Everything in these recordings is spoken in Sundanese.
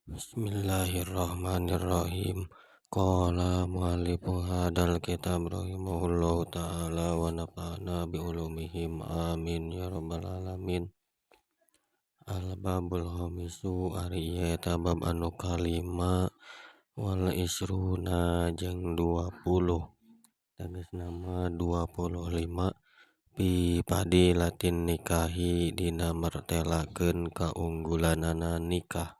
Bismillahirrahmanirrahim. Qala muallifu hadzal kitab rahimahullahu taala wa nafa'ana bi ulumihim amin ya rabbal alamin. Al babul khamisu ari ieu eta bab anu kalima wal isruna jeung 20 tegasna mah 25 fi fadilatin nikahi dina mertelakeun kaunggulanana nikah.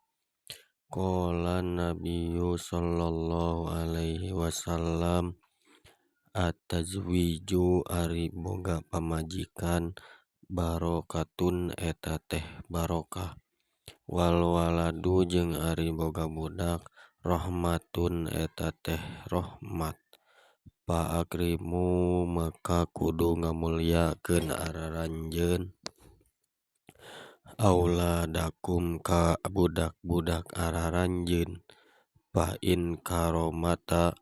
Qala Nabiyyu sallallahu alaihi wasallam at-tazwiju ari boga pamajikan barokatun eta teh barokah wal waladu jeung ari boga budak rahmatun eta teh rahmat fa akrimu maka kudu ngamulyakeun aranjeun auladakum ka budak-budak araranjeun fa in karomata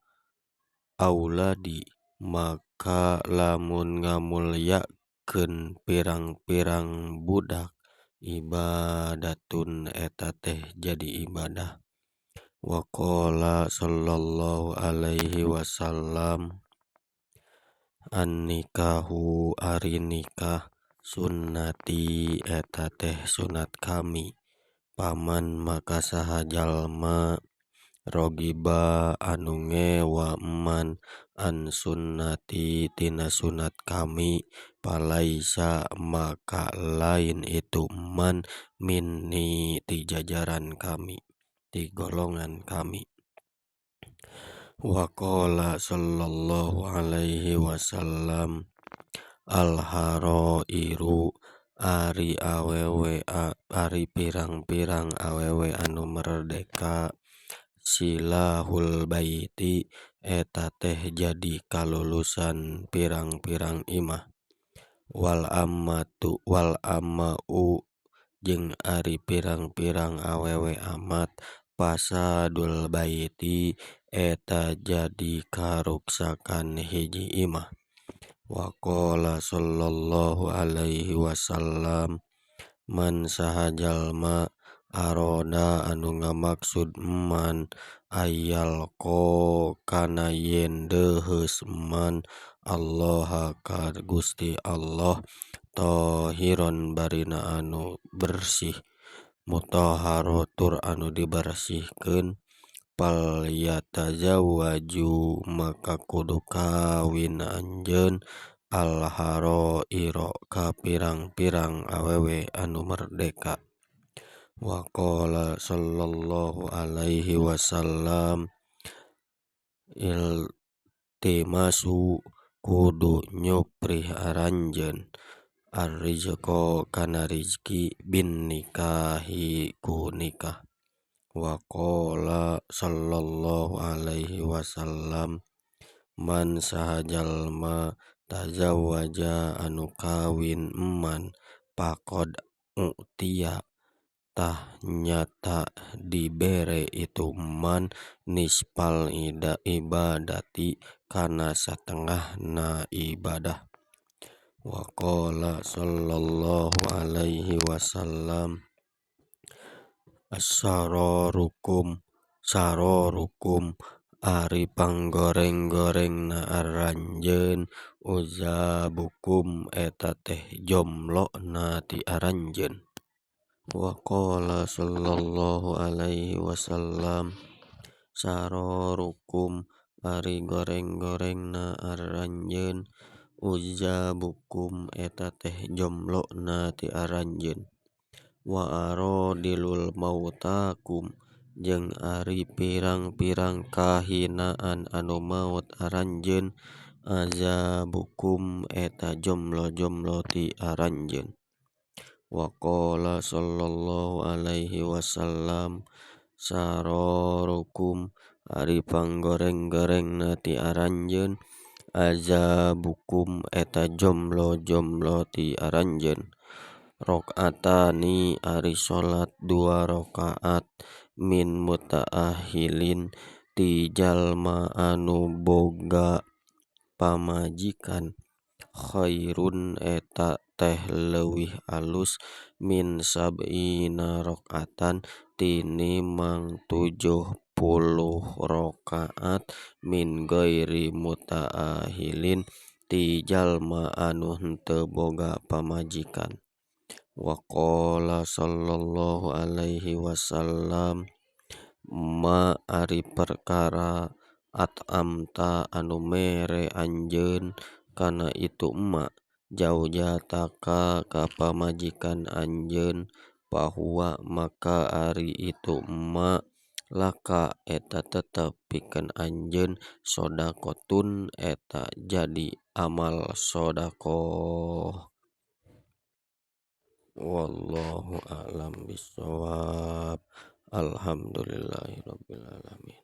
auladi maka lamun ngamulyakeun pirang-pirang budak ibadatun eta teh jadi ibadah. Wa qala sallallahu alaihi wasallam an-nikahu ari nikah sunnati eta teh sunat kami paman maka saha jalma rogiba anu ngewa eman an sunnati tina sunat kami palaisa maka lain itu eman minni ti jajaran kami ti golongan kami. Wa qala sallallahu alaihi wasallam al harairu ari awewe ari pirang-pirang awewe anu merdeka silahul baiti eta teh jadi kalulusan pirang-pirang imah wal ammatu wal ammau jeung ari pirang-pirang awewe amat fasadul baiti eta jadi karuksakan hiji imah. Wa qala sallallahu alaihi wasallam man saha jalma aroda anu ngamaksud man ayalqa kana yen deuheus man Allah ka Gusti Allah tahiron barina anu bersih mutahharo tur anu dibersihkeun fal yatazawwaju maka kudu kawin anjeun al haraira ka pirang-pirang awewe anu merdeka. Wa qala sallallahu alaihi wasallam iltimasu kudu nyuprih aranjeun arrizqa kana rizki bin nikahi ku nikah. Wa qala sallallahu alaihi wasallam man saha jalma tazawwaja anu kawin eman faqad u'tiya tah nyata dibere itu man nisfal ibadati kana satengahna ibadah. Wa qala sallallahu alaihi wasallam as-sararukum sararukum ari panggoreng-gorengna aranjeun uzabukum eta teh jomlona ti aranjeun. Wa qala sallallahu alaihi wasallam sararukum ari goreng-gorengna aranjeun uzabukum eta teh jomlona ti aranjeun. Wa aradilul mautakum jeung ari pirang-pirang kahinaan anu maot aranjeun azabukum eta jomlo-jomlo ti aranjeun. Wa qala sallallahu alaihi wasallam sararukum ari panggoreng-gorengna ti aranjeun azabukum eta jomlo-jomlo ti aranjeun. Rakaatani ari salat 2 rakaat min mutaahilin ti jalma anu boga pamajikan Khairun eta teh leuwih alus min sab'ina rakaatan tinimang 70 rakaat min ghairi mutaahilin ti jalma anu henteu boga pamajikan. Wa qala sallallahu alaihi wasallam ma ari perkara at'amta anu mere anjeun kana itu emma zaujataka ka pamajikan anjeun fahuwa maka ari itu emma laka eta tetep pikeun anjeun shodaqotun eta jadi amal shodaqoh. Wallahu a'lam bissawab. Alhamdulillahirabbil alamin.